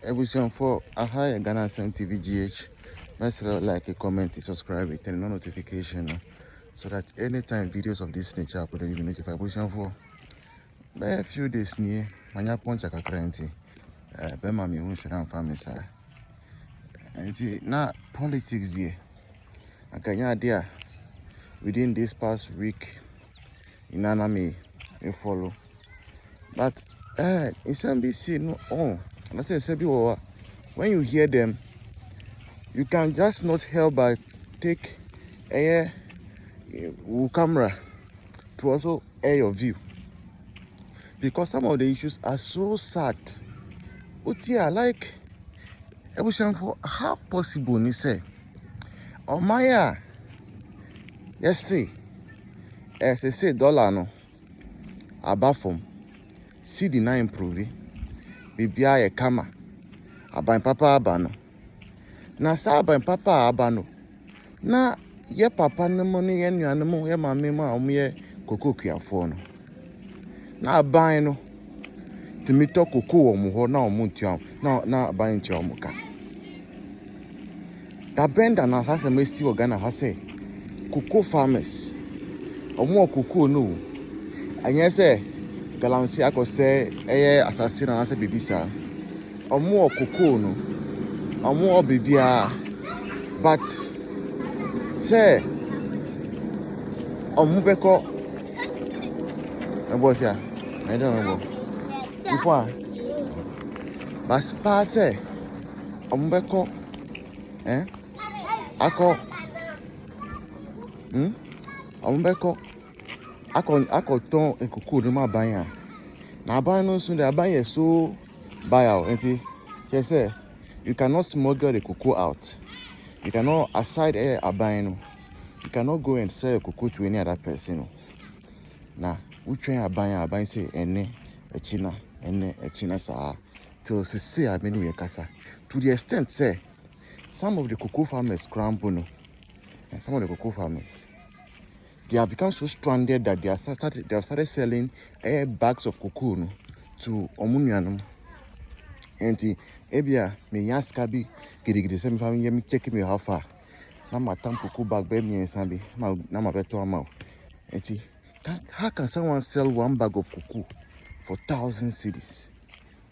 Abusuafoɔ, aha yɛ Ghana Asɛm TV GH. Mɛsrɛ like, comment, subscribe, turn on notification no so that anytime videos of this nature upload, you be notified. Abusuafoɔ, bɛyɛ few days nie, manya pɔnkya kakra nti, bɛma me ho nhwɛ mfa me saa. Nti na politics deɛ, anka nyɛ adeɛ a within this past week nyinaa na me follow. But nsɛm bi si no, oh, anaasɛ nsɛm bi wɔ hɔ a, when you hear them, you can just not help but take ɛyɛ wo camera to also air your view because some of the issues are so sad. Wotie a, like, abusuafo, how possible ni sɛ ɔman a yɛse ɛsɛ sɛ dollar no aba fam, cedi na improve, biribiara yɛ kama, aban papa aba no, na saa aban papa a aba no na yɛ papa no mu ne yɛ nuanom, yɛ maame mu a wɔyɛ koko kuafoɔ no, na aban no tumi tɔ koko wɔ wɔn hɔ na wɔn ntua na aban ntua wɔn ka? Dabɛn da na saa asɛm esi wɔ Ghana ha sɛ cocoa farmers, wɔn wɔ cocoa no o, ɛnyɛ sɛ galamsey akɔsɛ ɛyɛ asase na anaasɛ biribi saa. Wɔn wɔ cocoa no, wɔn wɔ biribiara, but sɛ wɔn bɛkɔ ɛbɔ si a ɛyɛ dɛ wɔn bɔ before a but paa sɛ wɔn bɛkɔ akɔ wɔn bɛkɔ akɔtɔn cocoa no mu aban a, na aban no nso de, aban yɛ so buyer nti kyerɛ sɛ you cannot smuggle the cocoa out. You cannot, aside ɛyɛ aban no, you cannot go and sell cocoa to any other person no. Na wotwɛn aban a, aban sɛ ɛnɛ akyina, ɛnɛ akyina saa till sese a me ne yɛ kasa, to the extent sɛ some of the cocoa farmers koraa mpo no, and some of the cocoa farmers, they have become so stranded that they have started selling bags of cocoa no to ɔmo nuanom. Nti ebia menya sika bi gidigidi sɛ mefa yɛ me check me how far na matam cocoa bag bɛyɛ mmiɛnsa bi na mabɛtɔ ama wo. Nti how can someone sell one bag of cocoa for 1,000 cedis?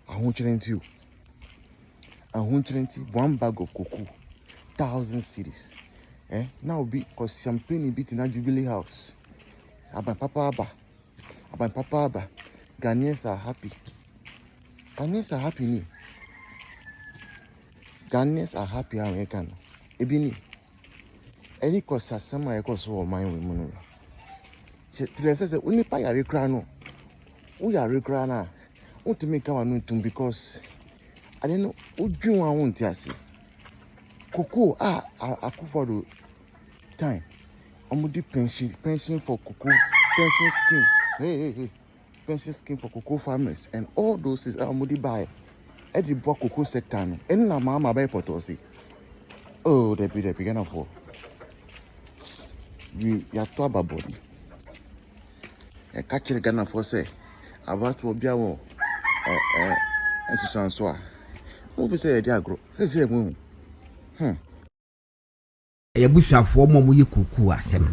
Ahokyerɛ nti o, ahokyerɛ nti, one bag of cocoa, 1,000 cedis. Na obi kɔsiampani bi tena Jubilee House, aban papa aba, aban papa aba, Ghanaians are happy, Ghanaians are happy ni, Ghanaians are happy a wɔyɛka no ebi ni. Ɛne kɔsasɛm a ɛkɔ so wɔ ɔman wɔ mu no kyerɛ sɛ onipa yare koraa no, woyare koraa no a, wontumi nka w'ano ntom because ade no wodwen ho a, wonte ase. Cocoa a Akufo-Addo time wɔde pension for cocoa, pension scheme, hey, hey, hey, pension scheme for cocoa farmers and all those things a wɔde baeɛ ɛde boa cocoa sector no, ɛno na maama bɛyɛ pɔtɔɔ se, oh, dabi dabi, Ghanafoɔ, we yɛato aba bɔne. Yɛka kyerɛ Ghanafoɔ sɛ abatoɔ bia wɔ ɛ ɛ nsusuanso a mofi sɛ yɛde agorɔ sɛ mohu. Yɛabusuafoɔ mu a wɔyɛ kookoo asɛm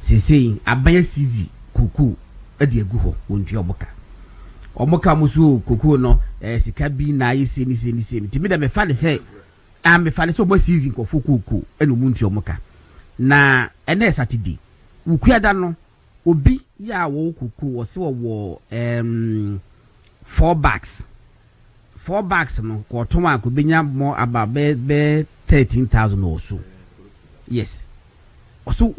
seesei, aban asisi kookoo de agu hɔ, wɔntua ɔmo ka. Ɔmo ka mo so kookoo no sika bi na ayɛ se ne se ne se. Nti mi dɛ mefa ne sɛ ah, mefa ne sɛ ɔmo asisi nkɔfo kookoo ɛna ɔmo ntua ɔmo ka. Na ɛnɛ yɛ Saturday, wukuada no, obi yɛ a wɔwɔ kookoo, wɔsi wɔwɔ four bags. Four bags no kɔtɔn a, kò more about bɛɛ 13,000 or so. Yes, ɔso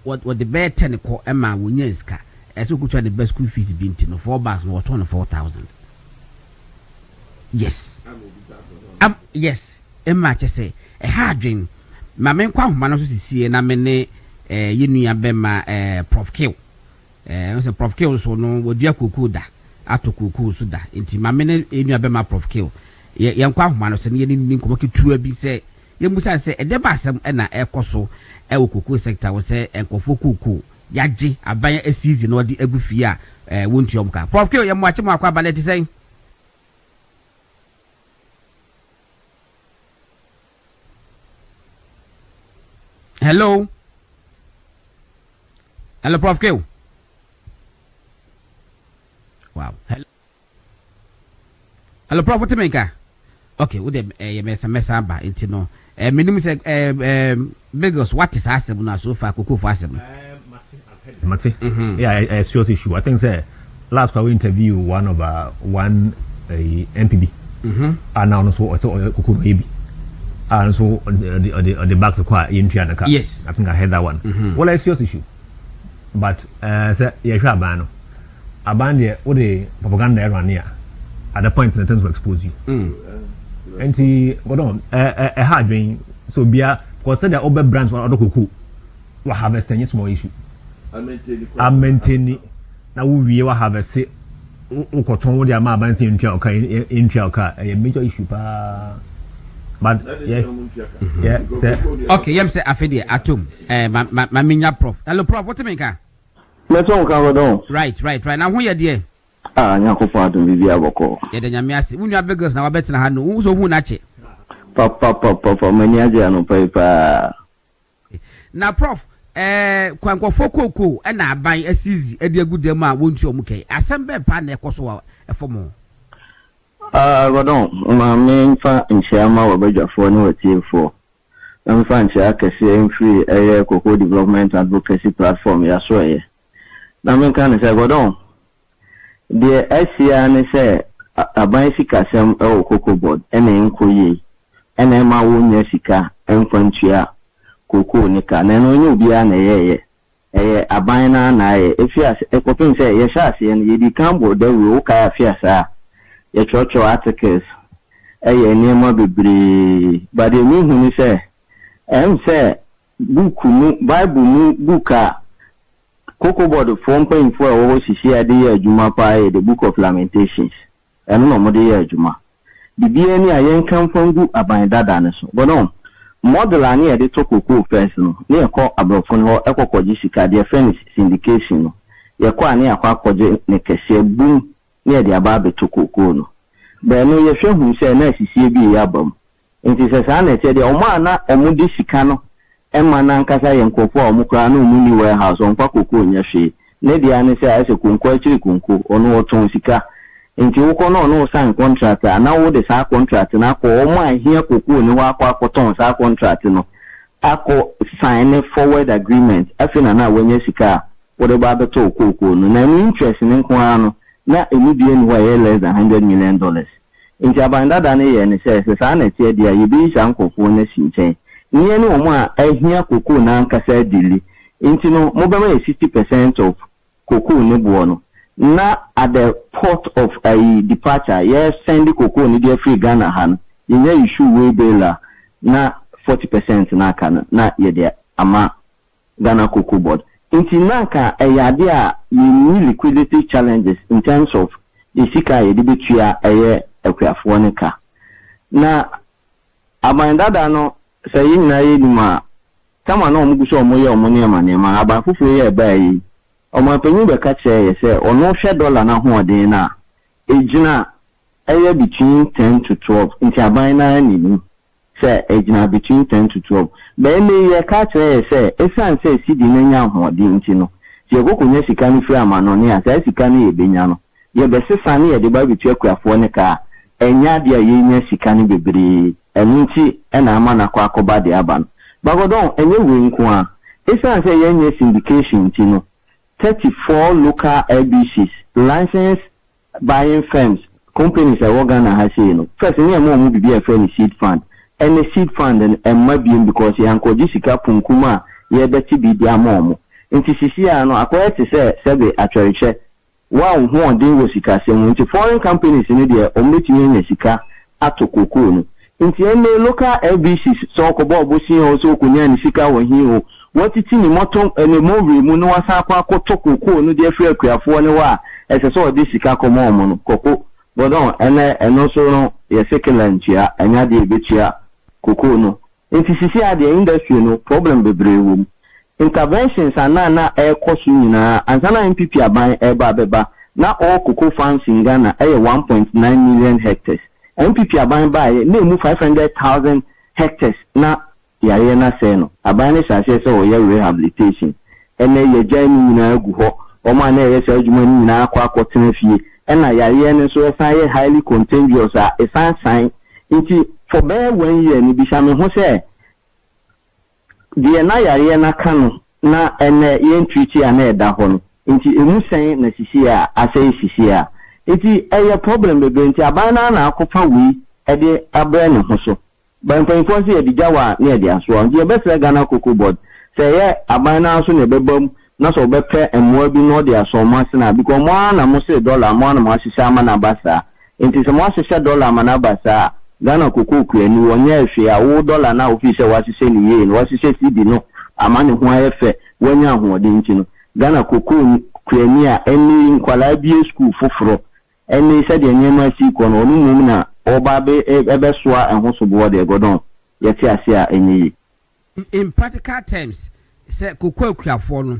wɔde bɛyɛ 10 kɔ ɛma wɔnya sika ɛsɛ okutua ne bɛ school fees bi. Nti no four bags no, wɔtɔn no 4,000. Yes, yes, ɛma kyɛ sɛ ɛha adwen. Maame nkɔ ahoma no so sisie na me ne yɛ nua bɛma Prof Kill sɛ Prof Kill so no, wɔdua kookoo da, atɔ kookoo so da. Nti maame ne yɛ nua bɛma Prof Kill yɛ yɛnkɔ ahoma no so ne yɛ ne ni nkɔmɔ ketewa bi sɛ yɛmmusa sɛ ɛdɛ ba asɛm ɛna ɛkɔ so ɛwɔ kookoo sector wɔ sɛ nkɔfoɔ kookoo yagye, aban asiizi na ɔde agu fie a wɔntua ɔmo ka. Prof Kill, yɛ mo akye mo akɔ aba na ɛte sɛn? Hello, hello, Prof K. Wow, hello, hello, Prof, wote me nka? Okay, wo de ɛyɛ mɛsa mɛsa aba. Nti no menim sɛ Bigos wate saa asɛm no a, so far kokofo asɛm no. Mate. Yeah, a serious issue. I think sɛ last we interview one of one MPB. And now also ɔsɛ ɔyɛ koko no ɔyɛ bi. And so ɔde bags kɔ a yɛntua ne ka. I think I heard that one. Well, a serious issue. But sɛ yɛhwɛ aban no. Aban deɛ, wode propaganda ɛrɔ a, at the point in the terms to expose you. Nti gɔdɔn ɛ ɛha adwene so bia because sɛdeɛ ɔbɛ branch ɔdɔ koko wa harvest, ɛnyɛ small issue. A maintain na wowie wa harvest, wokɔtɔn wode ama aban sɛ yɛntua ɔka, yɛntua ɔka, ɛyɛ major issue paa, but yɛ sɛ. Okay, yɛm sɛ afe deɛ atom ma menya Prof. Hello, Prof, wote me nka? Mɛtɔ nka, bɔdɔn. Right, na ho yɛ deɛ? Ah, Nyankopɔn adom, biribi abɔkɔ. Yɛda Nyame ase. Wo nua Bigos na wabɛtena ha no, wo sɛ wohu no akyɛ. Papapapapa, m'ani agye anɔpa yi paa. Na Prof, kwankɔfoɔ kookoo ɛna aban asizi ɛde agu dɛm a wɔntua ɔmo kɛn, asɛm bɛɛ paa na ɛkɔ so wɔ ɛfɔm hɔ? Ah, bɔdɔn, maame, mfa nkyia ma wɔ badwafoɔ ne wɔtiefoɔ, mfa nkyia kɛseɛ mfiri ɛyɛ Cocoa Development Advocacy Platform yɛaso ɛyɛ na menka ne sɛ, bɔdɔn, deɛ asia ne sɛ aban sikasɛm ɛwɔ Cocoa Board ɛna ɛnkɔ yie, ɛna ɛma wonya sika ɛmfa ntua kokoo ne ka. Na ɛno nyɛ obiara na ɛyɛɛyɛ, ɛyɛ aban no na ayɛ. Efi ase ɛkɔpem sɛ yɛhyɛ aseɛ no, yɛdi kan bɔ dawuro. Wokae afi ase a yɛtwerɛtwerɛ articles, ɛyɛ nneɛma bebree, but deɛ mehu ne sɛ ɛm sɛ book mu, Bible mu book a Cocoa Board foɔ mpanyinfoɔ a ɛwɔ hɔ sisi a de yɛ adwuma paa yɛ The Book of Lamentations. Ɛno na wɔde yɛ adwuma. Biribiara ni a yɛnka mfa ngu aban dada no so. Bɔdɔn, model a ne yɛde to cocoa first no, ne yɛkɔ aborɔfo no hɔ ɛkɔ kɔgye sika, deɛ yɛfrɛ no syndication no. Yɛkɔ a, ne yɛakɔ akɔgye ne kɛseɛ bum ne yɛde aba abɛto cocoa no. Bɛn yɛhwɛ hu sɛ na asisie bi yɛ aba mu. Nti sɛ saa na ɛkyɛ deɛ, ɔmo a na ɔmo de sika no ɛma n'ankasa yɛ nkurɔfoɔ a ɔmo koraa na ɔmo ni warehouse, ɔmfa cocoa nyɛ hwee. Ne deɛ ne sɛ ayɛ sɛ konko akyiri konko, ɔno ɔtɔn sika. Nti wokɔ na ɔno sign contract a, na wode saa contract no akɔ ɔmo a ehia cocoa ne hɔ, akɔ akɔtɔn saa contract no, akɔ sign ne forward agreement. Afei na wanya sika a wode ba abɛtɔ cocoa no, na ɛno interest ne nko ara no na emu bie ni hɔ a ɛyɛ less than $100 million. Nti aban dada no yɛ ne sɛ saa na ɛteɛ deɛ a, yɛbɛyi saa nkurɔfoɔ no asi nkyɛn nneɛ ne wɔn a ahia cocoa n'ankasa adili. Nti no mobɛma yɛ 60% of cocoa ne boɔ no, na at the port of departure, yɛ send cocoa no de afiri Ghana ha no, yɛnya issue way bill a, na 40% na aka no na yɛde ama Ghana Cocoa Board. Nti na nka ɛyɛ ade a yɛnni liquidity challenges in terms of yɛ sika a yɛde bɛtua ɛyɛ akuafoɔ no ka. Na aban dada no, sɛ yɛn nyinaa yɛ nim a, tama na wɔn gu so a wɔyɛ wɔn nneɛma nneɛma. Aban foforɔ yɛ ɛbaa yi, ɔmanpanyin bɛka kyerɛ yɛ sɛ ɔno hwɛ dɔla n'ahoɔden no a egyina ɛyɛ between 10 to 12. Nti aban naa n'anim sɛ egyina between 10 to 12 bɛyɛ ne yɛ ka kyerɛ yɛ sɛ esan sɛ sidi n'anya ahoɔden nti no, sɛ yɛkɔkɔ nya sika no firi amanɔne a, saa sika no yɛbɛnya no, yɛbɛsesa ne yɛde ba abɛtua akuafoɔ ne kaa. Ɛnyɛ adeɛ a yɛnya sika no bebree. Ɛno nti ɛna ama no akɔ akɔba deɛ aba no bagodɔn. Ɛnyɛ wei nko a, ɛsiane sɛ yɛnyɛ syndication nti no, 34 local LBCs, license buying firms, companies a ɛwɔ Ghana ha sei no, first ne ɛma ɔmo biribi a yɛfrɛ no seed fund. Ɛne seed fund no ɛmma biem because yɛankɔgye sika punkum a yɛbɛte biribi ama ɔmo. Nti sisi a no akɔyɛ te sɛ sɛbe atwɛrekyɛ wa hoɔden wɔ sikasɛm mu. Nti foreign companies no deɛ, ɔmo bɛtumi anya sika ato kokoo no. Nti ɛnɛ local LBCs, sɛ ɔkɔbɔ ɔbosin o, sɛ ɔkɔnya ne sika wɔ hin o, wɔtete ne mɔtɔ ne mɔwura mu na wasan akɔ akɔtɔ kokoo no de afiri akuafoɔ no hɔ a, ɛsɛ sɛ ɔde sika kɔma ɔmo no kɔkɔ bɔdɔn. Ɛnɛ ɛno nso no yɛsɛ kela ntua, ɛnyɛ adeɛ ebetua kokoo no. Nti sisi adeɛ, industry no problem bebree wɔ mu. Interventions anaa na ɛrekɔ so nyinaa ansa na NPP aban ɛreba abɛba na all cocoa farms in Ghana ɛyɛ 1.9 million hectares. NPP aban baayɛ na emu 500,000 hectares na yareɛ no asɛe no. Aban no hyɛ aseɛ sɛ ɔyɛ rehabilitation. Ɛnnɛ yɛagyae ne nyinaa agu hɔ. Wɔn a na ɛyɛ saa adwuma no nyinaa akɔ akɔtena fie. Ɛna yareɛ no nso ɛsan yɛ highly contagious a ɛsan san. Nti for bɛyɛ one year no bisa me ho sɛ deɛ na yareɛ no aka no na ɛnnɛ yɛn treat a na ɛda hɔ no nti ɛmu sɛn na sisi a asɛe sisi a. Nti ɛyɛ problem bebree nti aban no ara na akɔfa wei de abrɛ ne ho so. But mpanyinfoɔ nso yɛde gya wɔ a na yɛde asoa nti yɛbɛsrɛ Ghana Cocoa Board sɛ ɛyɛ aban no ara nso na ɛbɛba mu na sɛ ɔbɛpɛ mmoa bi na ɔde asɔ wɔn asene a because mo ara na mo se dollar mo ara na mo ahyehyɛ ama no aba saa nti sɛ mo ahyehyɛ dollar ama no aba saa a Ghana cocoa kuani wɔnyɛɛ hwee a wo dollar no a wofii sɛ wahyehyɛ no yie no wahyehyɛ cedi no ama ne ho ayɛ fɛ wanya ahoɔden nti no Ghana cocoa kuani a ɛnɛ yi nkwadaa bue school foforɔ Ɛnne sɛdeɛ nneɛma si rekɔ no, ɔno mmom na ɔreba abɛsoa ɛho soboɔ deɛ, Gordon, yɛte aseɛ a ɛnyɛ yie. In practical terms, sɛ kooko akuafoɔ no,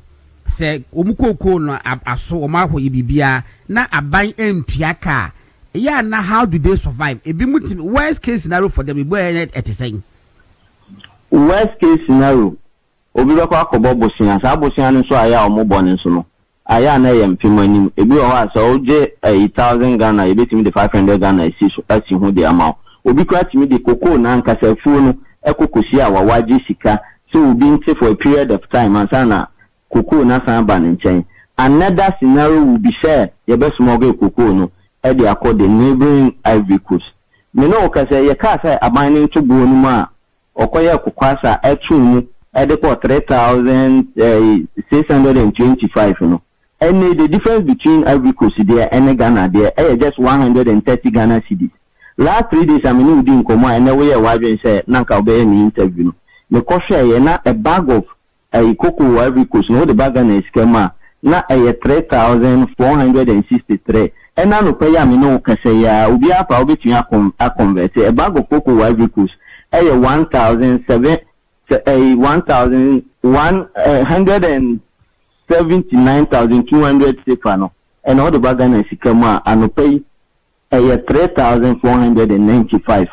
sɛ wɔn kookoo no aso, wɔn ahɔ yɛ biribiara, na aban ntua ka a, ɛyɛ a na how do they survive? Ebinom tumi, worst case scenario for them, ebi wɔ hɔ a ɛte sɛn? Worst case scenario, obi bɛkɔ akɔbɔ bosea, saa bosea no nso a ɛyɛ a wɔbɔ no nso no, Ayɛ a na ɛyɛ mpem anim. Ebi wɔ hɔ a sɛ wogye ɛyi thousand Ghana a yɛbɛtumi de 500 Ghana asi so asi ho de ama wo. Obi koraa tumi de cocoa no ankasa afuo no kɔ kɔsi awawa gye sika sɛ obi nte for a period of time ansa na cocoa no asan aba ne nkyɛn. Another scenario will be sɛ yɛbɛ smuggle cocoa no de akɔ the neighbouring Ivory Coast. Me ne wo kasa yi yɛkaa sɛ aban no nto boɔ no mu a ɔkɔyɛɛ kokwasa too mu de kɔɔ 3,625 no, ɛnnɛ yi the difference between Ivory Coast deɛ ne Ghana deɛ yɛ just 130 Ghana cedis. Last 3 days a me ne wo dii nkɔmmɔ a ɛnnɛ woyɛɛ w'adwene sɛ na anka wobɛyɛ me interview no, mekɔhwɛeɛ na a bag of Ayi koko wɔ Ivory Coast no wode ba Ghana sika mu a na ɛyɛ 3,463. Ɛna anɔpa yi a me ne wo kasa yi ara obiara pɛ a wobɛtumi akɔ akɔnvɛte. A bag of cocoa wɔ Ivory Coast ɛyɛ 1,007 sɛ ɛyi 1,179,200 CFA no ɛna wode ba Ghana sika mu a anɔpa yi ɛyɛ 3,495.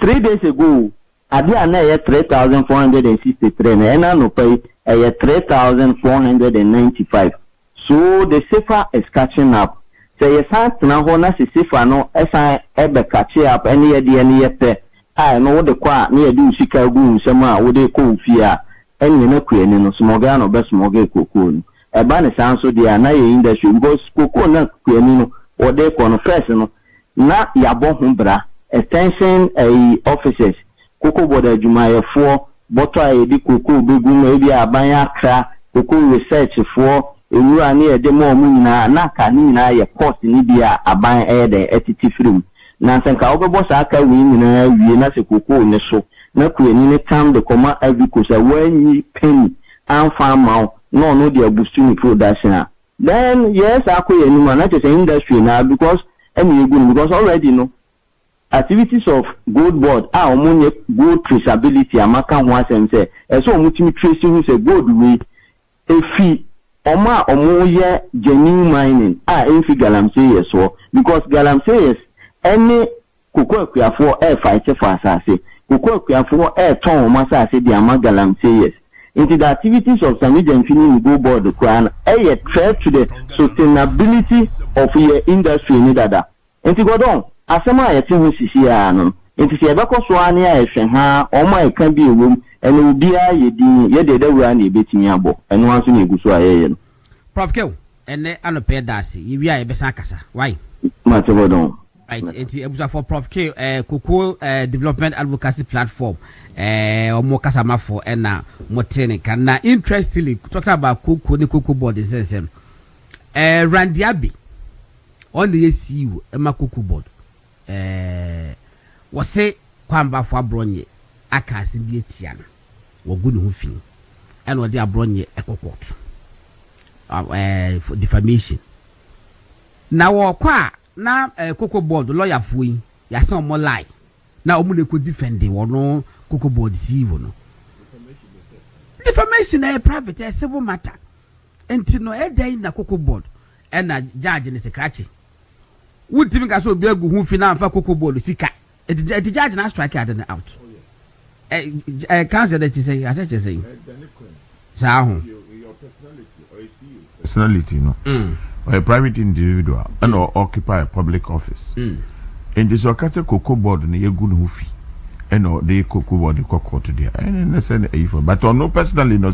3 days ago, adeɛ a na ɛyɛ 3,463 no, ɛna anɔpa yi ɛyɛ 3,495. So the CFA is catching up. Sɛ yɛsan tena hɔ na sɛ CFA no ɛsan ɛbɛ catch up ɛne yɛ deɛ no yɛ pɛ a, ɛno wode kɔ a na yɛde wo sika gu wo nsam a wode kɔ wo fie a, ɛneɛ na kuani no smuggle na ɔbɛ smuggle cocoa no. Ɛba ne saa nso deɛ a na yɛ industry because cocoa na kuani no wɔde kɔ no first no na yɛabɔ ho bra. Extension ɛyi officers, Cocoa Board adwumayɛfoɔ, bɔtɔ a yɛde cocoa bɛgu mu, ebi aban akra cocoa research foɔ, nwura ne yɛde ma wɔn nyinaa na aka ne nyinaa yɛ cost ne bi a aban ɛyɛ dɛn ɛtete firi mu. Na sɛ nka wobɛbɔ saa aka wei nyinaa wie na sɛ cocoa ne so na kuani ne tam de kɔma Ivory Coast a wɔanyi penny amfa ama wo na ɔno de aboost ne production a, then yɛyɛ saa akɔ yɛn anim a na kyerɛ sɛ industry na because ɛna egu no because already no activities of Gold Board a wɔn nyɛ gold traceability a maka ho asɛm sɛ ɛsɛ wɔn tumi trace ho sɛ gold wei efi wɔn a wɔn yɛ genuine mining a ɛnfi galamseyers soɔ because galamseyers ɛne koko akuafoɔ ɛɛfight for asase, koko akuafoɔ ɛɛtɔn wɔn asase de ama galamseyers. Nti the activities of Sammy Gyamfi ne Gold Board koraa no ɛyɛ threat to the sustainability of yɛ industry ni dada. Nti Gordon, asɛm a yɛte ho sisi a no nti sɛ yɛbɛkɔ so ara ne a yɛhwɛ ha wɔn a ɛka bi ɛwɔ mu ɛna obiara yɛ din yɛde dawura na yɛbɛtumi abɔ ɛno ara nso na egu so a yɛyɛ no. Prof Kew, ɛnɛ anɔpɛ da ase, yɛwie a yɛbɛsan akasa why. Mate, Gordon. Right, nti abusuafo, Prof K, Cocoa Development Advocacy Platform ɔmo kasamafo ɛna mo te ne ka. Na interestingly, talking about cocoa ne Cocoa Board nsɛnsɛm, Randy Abbey, ɔno yɛ CEO ɛma Cocoa Board, wɔse Kwame Baffoe Abronye aka asɛm bi atia no, wɔgu ne ho fi ɛna ɔde Abronye ɛkɔ court for defamation. Na wɔkɔ a na Cocoa Board lɔyafoɔ yi yɛasan ɔmo lie na ɔmo na ɛkɔ defend wɔn Cocoa Board CEO no. Defamation ɛyɛ private, ɛyɛ civil matter. Nti no ɛdɛn na Cocoa Board ɛna judge ne sekrakye wontumi nka sɛ obi agu ho fi na amfa Cocoa Board sika eti judge na strike ade no out. Ɛ council de te sɛ asɛ kyerɛ sɛ saa ho. Personality no, ɔyɛ private individual ɛna occupy a public office, nti sɛ ɔka sɛ Cocoa Board no yɛgu ne ho fi ɛna ɔde Cocoa Board kɔ court deɛ, ɛne ne sɛ ɛyi fɔ, but ɔno personally no.